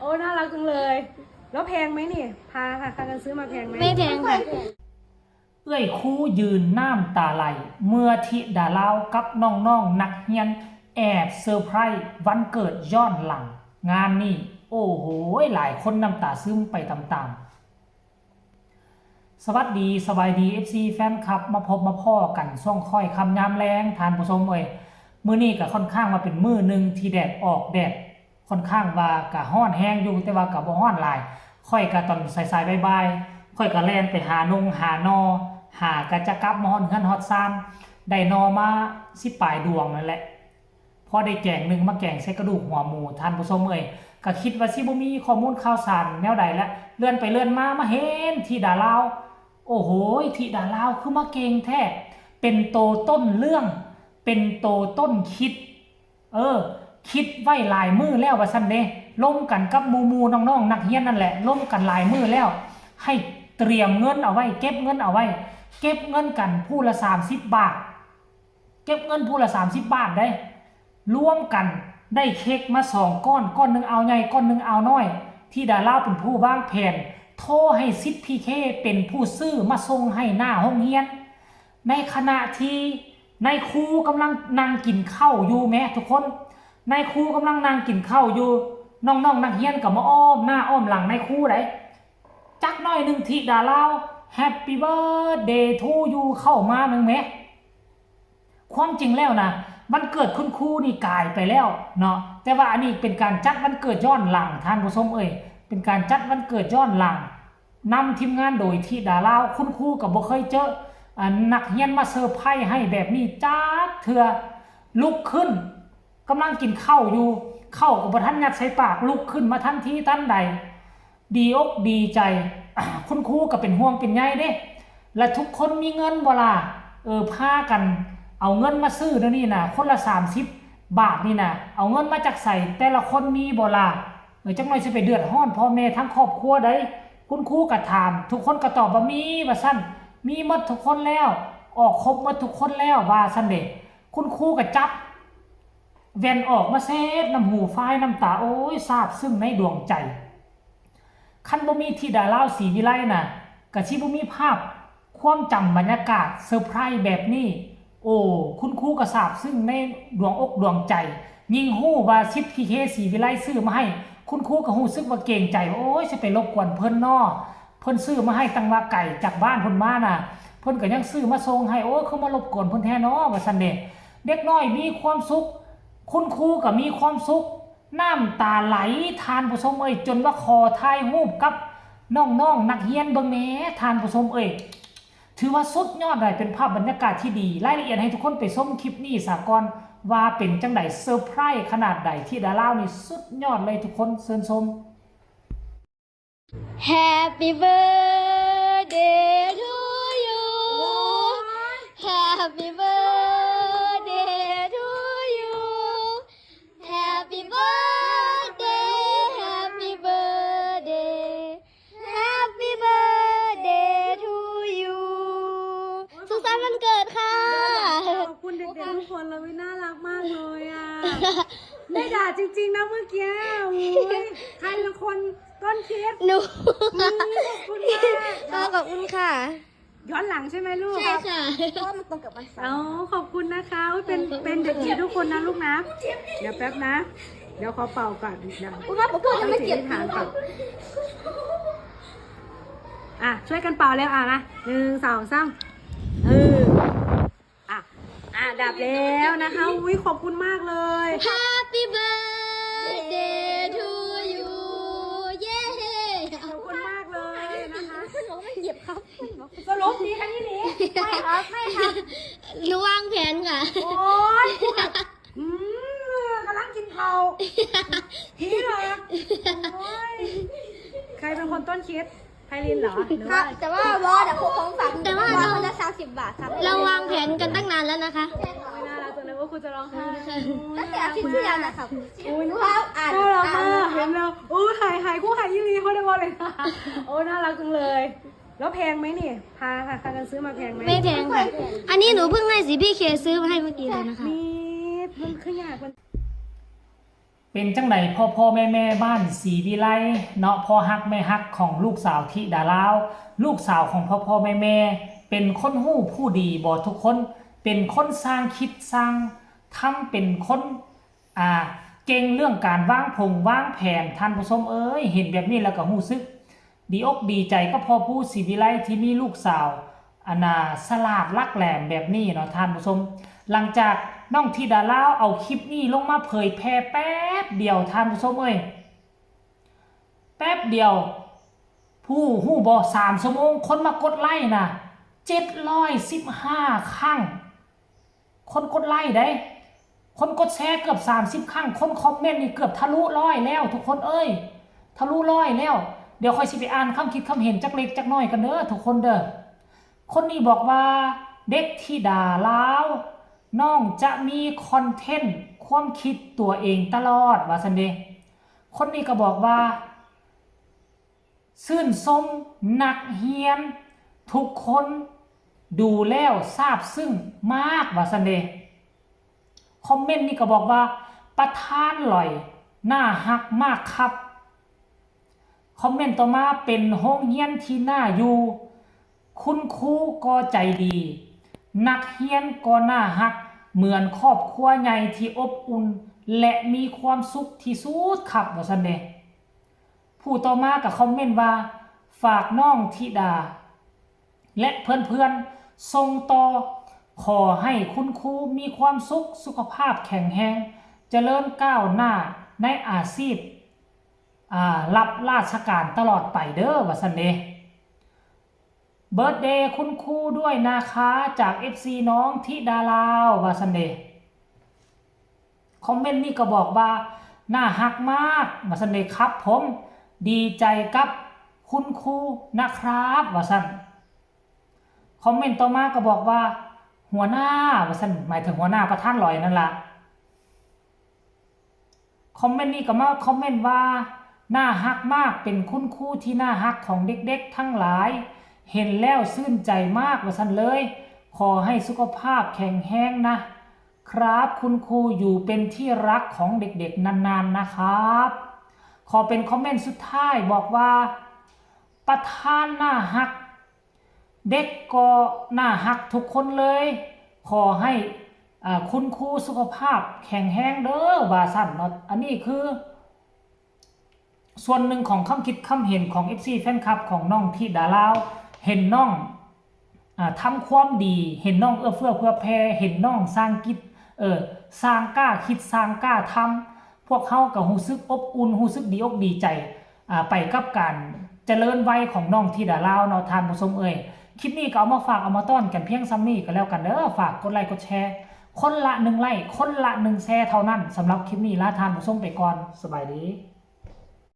โอ้ น่ารักจังเลย แล้วแพงไหมนี่ พา พากันซื้อมาแพงไหม ไม่แพงค่ะ ເອື້ອຍຄູຢືນນ້ຳຕາໄຫຼ ເມື່ອທິດາລາວກັບນ້ອງໆນັກຮຽນແອບເຊີໄພຣສ໌ວັນເກີດຍ້ອນຫຼັງ. ງານນີ້ ໂອ້ໂຫ ຫຼາຍຄົນນ້ຳຕາຊຶມໄປຕາມໆ. ສະຫວັດດີ ສະບາຍດີ ເອັຟຊີ ແຟນຄລັບ ມາພົບມາພໍ້ກັນຊ່ວງຄ້ອຍຄ່ຳຍາມແລງ ທ່ານຜູ້ຊົມເອີຍ. ມື້ນີ້ກໍຄ່ອນຂ້າງວ່າເປັນມື້ໜຶ່ງທີ່ແດດອອກ ແດດ ຄ່ອນຂ້າງວ່າກະຮ້ອນແຮງຢູ່ ແຕ່ວ່າກະບໍ່ຮ້ອນຫຼາຍ. ຂ້ອຍກະຕອນສາຍໆບ່າຍໆ ຂ້ອຍກະແລ່ນໄປຫານົ່ງຫາໜໍ່ ຫາກະຈະກັບມາຮອດເຮືອນຮອດຊານ ໄດ້ໜໍ່ມາສິບປາຍດວງນັ້ນແຫຼະ ພໍໄດ້ແກງໜຶ່ງ ມາແກງໃສ່ກະດູກຫົວໝູ ທ່ານຜູ້ຊົມເອີຍ. ກະຄິດວ່າຊິບໍ່ມີຂໍ້ມູນຂ່າວສານແນວໃດແຫຼະ ເລື່ອນໄປເລື່ອນມາ ມາເຫັນທິດາລາວ ໂອ້ໂຫ ທິດາລາວຄືມາເກັ່ງແທ້ ເປັນໂຕຕົ້ນເລື່ອງ ເປັນໂຕຕົ້ນຄິດ ເອີ ຄິດໄວ້ຫຼາຍມື້ແລ້ວວ່າຊັ້ນເດ້ ລົມກັນກັບໝູ່ໆນ້ອງໆນັກຮຽນນັ້ນແຫຼະ ລົມກັນຫຼາຍມື້ແລ້ວ ໃຫ້ຕຽມເງິນເອົາໄວ້ ເກັບເງິນເອົາໄວ້ ເກັບເງິນກັນຜູ້ລະສາມສິບບາດ ເກັບເງິນຜູ້ລະສາມສິບບາດເດ້ ລວມກັນໄດ້ເຄັກມາສອງກ້ອນ ກ້ອນໜຶ່ງອ່າວໃຫຍ່ ກ້ອນໜຶ່ງອ່າວນ້ອຍ ທິດາລາວເປັນຜູ້ວາງແຜນ ໂທໃຫ້ສິດພີເຄເປັນຜູ້ຊື້ມາສົ່ງໃຫ້ໜ້າໂຮງຮຽນ ໃນຂະນະທີ່ນາຍຄູກຳລັງນັ່ງກິນເຂົ້າຢູ່ແມ ທຸກຄົນ ນາຍຄູກຳລັງນັ່ງກິນເຂົ້າຢູ່ ນ້ອງໆນັກຮຽນກໍມາອ້ອມໜ້າອ້ອມຫຼັງນາຍຄູໄດ໋ ຈັກໜ້ອຍໜຶ່ງທິດາລາວ Happy Birthday to you ເຂົ້າມານຳແມ. ຄວາມຈິງແລ້ວນະ ວັນເກີດຄຸນຄູນີ້ກາຍໄປແລ້ວເນາະ ແຕ່ວ່າອັນນີ້ເປັນການຈັດວັນເກີດຍ້ອນຫຼັງ ທ່ານຜູ້ຊົມເອີຍ ເປັນການຈັດວັນເກີດຍ້ອນຫຼັງ ນຳທີມງານໂດຍທິດາລາວ. ຄຸນຄູກໍບໍ່ເຄີຍເຈີ ອັນ ນັກຮຽນມາເຊີໄພຣສ໌ໃຫ້ແບບນີ້ຈັກເທື່ອ ລຸກຂຶ້ນ ກຳລັງກິນເຂົ້າຢູ່ ເຂົ້າກໍບໍ່ທັນຍັດໃສ່ປາກ ລຸກຂຶ້ນມາທັນທີທັນໃດ ດີອົກດີໃຈ ຄຸນຄູກໍເປັນຫ່ວງເປັນໃຍເດ້ ລະທຸກຄົນມີເງິນບໍ່ລະ ເອີ ພາກັນເອົາເງິນມາຊື້ແນວນີ້ນະ ຄົນລະສາມສິບບາດນີ້ນະ ເອົາເງິນມາຈາກໃສ ແຕ່ລະຄົນມີບໍ່ລະ ເອີ ຈັກໜ້ອຍຊິໄປເດືອດຮ້ອນພໍ່ແມ່ທັງຄອບຄົວໃດ໋. ຄຸນຄູກໍຖາມ ທຸກຄົນກໍຕອບວ່າມີວ່າຊັ້ນ ມີໝົດທຸກຄົນແລ້ວ ອອກຄົບໝົດທຸກຄົນແລ້ວວ່າຊັ້ນເດ. ຄຸນຄູກໍຈັບ ແວ່ນອອກມາເຊັດນ້ຳຫູ ຟາຍນ້ຳຕາ ໂອ້ຍ ຊາບຊຶ້ງໃນດວງໃຈ. ຄັນບໍ່ມີທິດາລາວ ສີວິໄລນະ ກະຊິບໍ່ມີພາບຄວາມຈຳບັນຍາກາດເຊີໄພຣສ໌ແບບນີ້. ໂອ້ ຄຸນຄູກໍຊາບຊຶ້ງໃນດວງອົກດວງໃຈ. ຍິ່ງຮູ້ວ່າສິດພີເຄ ສີວິໄລ ຊື້ມາໃຫ້ ຄຸນຄູກໍຮູ້ສຶກວ່າເກງໃຈ ໂອ້ຍ ຊິໄປລົບກວນເພິ່ນເນາະ. ເພິ່ນຊື້ມາໃຫ້ຕັ້ງວ່າໄກຈາກບ້ານເພິ່ນມານະ ເພິ່ນກໍຍັງຊື້ມາສົ່ງໃຫ້ ໂອ້ ຄືມາລົບກວນເພິ່ນແທ້ເນາະ ວ່າຊັ້ນເດ. ເດັກນ້ອຍມີຄວາມສຸກ ຄຸນຄູກໍມີຄວາມສຸກ ນ້ຳຕາໄຫຼ ທ່ານຜູ້ຊົມເອີຍ ຈົນວ່າຂໍຖ່າຍຮູບກັບນ້ອງໆນັກຮຽນເບິ່ງແດ່ ທ່ານຜູ້ຊົມເອີຍ. ຖືວ່າສຸດຍອດເລີຍ ເປັນພາບບັນຍາກາດທີ່ດີ. ລາຍລະອຽດໃຫ້ທຸກຄົນໄປຊົມຄລິບນີ້ສາກ່ອນ ວ່າເປັນຈັ່ງໃດ ເຊີໄພຣສ໌ຂະໜາດໃດ. ທິດາລາວນີ້ສຸດຍອດເລີຍ ທຸກຄົນເຊີນຊົມ. Happy birthday to you. Happy birthday to you. Happy birthday, happy birthday, happy birthday to you. สุขสันต์วันเกิดค่ะ ขอบคุณเด็กๆทุกคนเลย น่ารักมากเลยอะ ได้ด่าจริงๆนะเมื่อกี้ โอ้ย ใครเป็นคน ต้นคิด หนู อืม ขอบคุณมาก ค่ะ ขอบคุณค่ะ ย้อนหลังใช่ไหมลูก ใช่ค่ะ เพราะว่ามันตรงกับวันเสาร์ อ๋อ ขอบคุณนะคะ อุ๊ย เป็น ขอบคุณ เป็นเด็กดีทุกคนนะลูกนะ เดี๋ยวแป๊บนะ เดี๋ยวขอเป่าก่อน เดี๋ยว คุณพ่อผมพูดยังไม่เก็บ ตั้งจิตอธิษฐานก่อน อ่ะ ช่วยกันเป่าเร็ว อ่ะ มา หนึ่ง สอง สาม เออ อ่ะ อ่ะ ดับแล้วนะคะ อุ๊ย ขอบคุณมากเลย Happy birthday to you เย้ ขอบคุณมากเลยนะคะ ผมไม่เหยียบครับ สรุปดีคะนี่หนี ไม่ครับ ไม่ครับ หนูวางแผนค่ะ โอ๊ย อืม กำลังกินข้าว ผีหลอก โอ๊ย ใครเป็นคนต้นคิด ไพลินเหรอ หรือว่า ครับ แต่ว่าบอสอะพกของฝาก แต่ว่า บอส เรา คนละสามสิบบาทครับ เราวางแผนกันตั้งนานแล้วนะคะ โอ๊ย น่ารักจังเลย ว่าคุณจะร้องไห้ ตั้งแต่อาทิตย์ที่แล้วนะครับ โอ๊ย น่ารักมาก เห็นแล้ว โอ๊ย หาย หาย คู่หายอีหลี เขาเรียกว่าอะไรนะ โอ๊ย น่ารักจังเลย แล้วแพงไหมนี่ พา พา พากันซื้อมาแพงไหม ไม่แพงค่ะ อันนี้หนูเพิ่งให้สีพี่เคซื้อมาให้เมื่อกี้เลยนะคะ มี มันคือยาก มัน ເປັນຈັ່ງໃດພໍ່ໆແມ່ໆບ້ານສີວິໄລເນາະ ພໍ່ຮັກແມ່ຮັກຂອງລູກສາວທິດາລາວ ລູກສາວຂອງພໍ່ໆແມ່ໆ ເປັນຄົນຮູ້ຜູ້ດີບໍ່ທຸກຄົນ? ເປັນຄົນຊ່າງຄິດຊ່າງທຳ ເປັນຄົນ ອ່າ ເກັ່ງເລື່ອງການວາງຜົງວາງແຜນ ທ່ານຜູ້ຊົມເອີຍ ເຫັນແບບນີ້ແລ້ວກໍຮູ້ສຶກດີອົກດີໃຈກັບພໍ່ພູສີວິໄລທີ່ມີລູກສາວ ອັນນ່າ ສະຫຼາດຫຼັກແຫຼມແບບນີ້ເນາະທ່ານຜູ້ຊົມ. ຫຼັງຈາກນ້ອງທິດາລາວເອົາຄລິບນີ້ລົງມາເຜີຍແຜ່ແປັບດຽວ ທ່ານຜູ້ຊົມເອີຍ ແປັບດຽວ ຜູ້ຮູ້ບໍ່ ສາມຊົ່ວໂມງ ຄົນມາກົດໄລ້ນະ ເຈັດຮ້ອຍສິບຫ້າຄັ້ງ ຄົນກົດໄລ້ເດ້ ຄົນກົດແຊເກືອບສາມສິບຄັ້ງ ຄົນຄອມເມັນນີ້ເກືອບທະລຸຮ້ອຍແລ້ວ ທຸກຄົນເອີຍ ທະລຸຮ້ອຍແລ້ວ. ດຽວຂ້ອຍຊິໄປອ່ານຄຳຄິດຄຳເຫັນຈັກເລັກຈັກນ້ອຍກັນເດີ ທຸກຄົນເດີ. ຄົນນີ້ບອກວ່າ ເດັກທິດາລາວ ນ້ອງຈະມີຄອນເທັນຄວາມຄິດຕົວເອງຕະຫຼອດ ວ່າຊັ້ນເດ. ຄົນນີ້ກໍບອກວ່າ ຊື່ນຊົມນັກຮຽນທຸກຄົນ ດູແລ້ວຊາບຊຶ້ງມາກ ວ່າຊັ້ນເດ. ຄອມເມັນນີ້ກໍບອກວ່າ ປະທານຫຼອຍ ໜ້າຮັກມາກຄັບ. ຄອມເມັນຕໍ່ມາ ເປັນໂຮງຮຽນທີ່ໜ້າຢູ່ ຄຸນຄູກໍໃຈດີ ນັກຮຽນກໍໜ້າຮັກ ເໝືອນຄອບຄົວໃຫຍ່ທີ່ອົບອຸ່ນ ແລະ ມີຄວາມສຸກທີ່ສຸດຄັບ ວ່າຊັ້ນເດ. ຜູ້ຕໍ່ມາກໍຄອມເມັນວ່າ ຝາກນ້ອງທິດາ ແລະ ເພື່ອນໆ ສົ່ງຕໍ່ ຂໍໃຫ້ຄຸນຄູມີຄວາມສຸກ ສຸຂະພາບແຂງແຮງ ຈະເລີນກ້າວໜ້າໃນອາຊີບ ອາ ຮັບລາຊະການຕະຫຼອດໄປເດີ ວ່າຊັ້ນເດ. ເບີດເດຄຸນຄູດ້ວຍນາຄາ ຈາກເອັຟຊີນ້ອງທິດາລາວ ວ່າຊັ້ນເດ. ຄອມເມັນນີ້ກໍບອກວ່າ ໜ້າຮັກມາກ ວ່າຊັ້ນເດ ຄັບຜົມ ດີໃຈກັບຄຸນຄູນະຄຣັບ ວ່າຊັ້ນ. ຄອມເມັນຕໍ່ມາກໍບອກວ່າ ຫົວໜ້າ ວ່າຊັ້ນ ໝາຍເຖິງຫົວໜ້າປະທານຫຼອຍນັ້ນລະ. ຄອມເມັນນີ້ກໍມາຄອມເມັນວ່າ ໜ້າຮັກມາກ ເປັນຄຸນຄູທີ່ໜ້າຮັກຂອງເດັກໆທັງຫຼາຍ ເຫັນແລ້ວຊື່ນໃຈມາກ ວ່າຊັ້ນເລີຍ. ຂໍໃຫ້ສຸຂະພາບແຂງແຮງນະຄຣັບ ຄຸນຄູ ຢູ່ເປັນທີ່ຮັກຂອງເດັກໆນານໆນະຄຣັບ. ຂໍເປັນຄອມເມັນສຸດທ້າຍບອກວ່າ ປະທານໜ້າຮັກ ເດັກກໍໜ້າຮັກທຸກຄົນເລີຍ ຂໍໃຫ້ ອາ ຄຸນຄູສຸຂະພາບແຂງແຮງເດີ ວ່າຊັ້ນເນາະ. ອັນນີ້ຄືສ່ວນໜຶ່ງຂອງຄຳຄິດຄຳເຫັນຂອງເອັຟຊີແຟນຄລັບຂອງນ້ອງທິດາລາວ ເຫັນນ້ອງ ອາ ທຳຄວາມດີ ເຫັນນ້ອງເອື້ອເຟື້ອເຜື່ອແຜ່ ເຫັນນ້ອງສ້າງກິດ ເອີ ສ້າງກ້າຄິດສ້າງກ້າທຳ ພວກເຮົາກໍຮູ້ສຶກອົບອຸ່ນ ຮູ້ສຶກດີອົກດີໃຈ ອາ ໄປກັບການຈະເລີນໄວຂອງນ້ອງທິດາລາວເນາະທ່ານຜູ້ຊົມເອີຍ. ຄລິບນີ້ກໍເອົາມາຝາກເອົາມາຕ້ອນກັນພຽງສ່ຳນີ້ກໍແລ້ວກັນເດີ. ຝາກກົດໄລ້ກົດແຊ ຄົນລະໜຶ່ງໄລ້ ຄົນລະໜຶ່ງແຊເທົ່ານັ້ນ. ສຳລັບຄລິບນີ້ລາທ່ານຜູ້ຊົມໄປກ່ອນ. ສະບາຍດີ.